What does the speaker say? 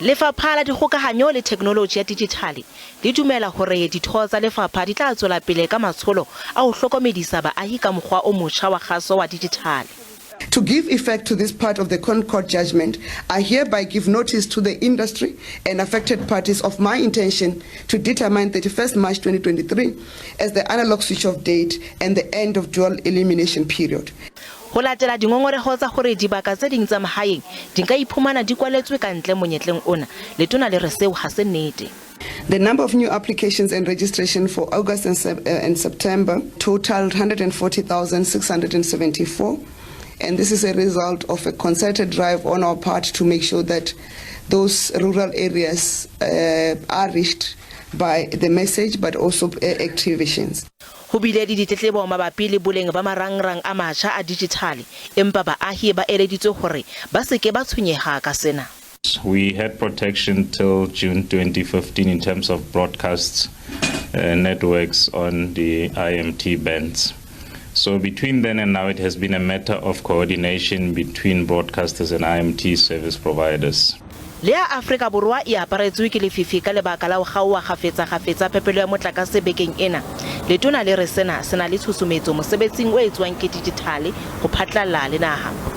Lefapha la Dikgokahanyo le Theknoloji ya Dijithale le dumela hore ditho tsa lefapha di tla tswela pele ka matsholo a ho hlokomedisa baahi ka mokgwa o motjha wa kgaso wa dijithale. To give effect to this part of the ConCourt judgment, I hereby give notice to the industry and affected parties of my intention to determine 31st March 2023 as the analog switch-off date and the end of dual elimination period. Ho latela dingongoreho tsa hore dibaka tse ding tsa mahaeng di nka iphumana di kwaletswe ka ntle monyetleng ona, letona le re seo ha se nnete. The number of new applications and registration for August and, Sep uh, and September totaled 140,674. And this is a result of a concerted drive on our part to make sure that those rural areas uh, are reached by the message but also uh, activations. Ho bile le ditletlebo mabapi le boleng ba marangrang a matjha a dijithale, empa baahi ba eleditswe hore ba se ke ba tshwenyeha ka sena. We had protection till June 2015 in terms of broadcast uh, networks on the IMT bands. So between then and now, it has been a matter of coordination between broadcasters and IMT service providers. Leha Afrika Borwa e aparetswe ke lefifi ka lebaka la ho kgaoha kgafetsa-kgafetsa phepelo ya motlakase bekeng ena, letona le re sena se na le tshusumetso mosebetsing o etswang ke dijithale ho phatlalla le naha.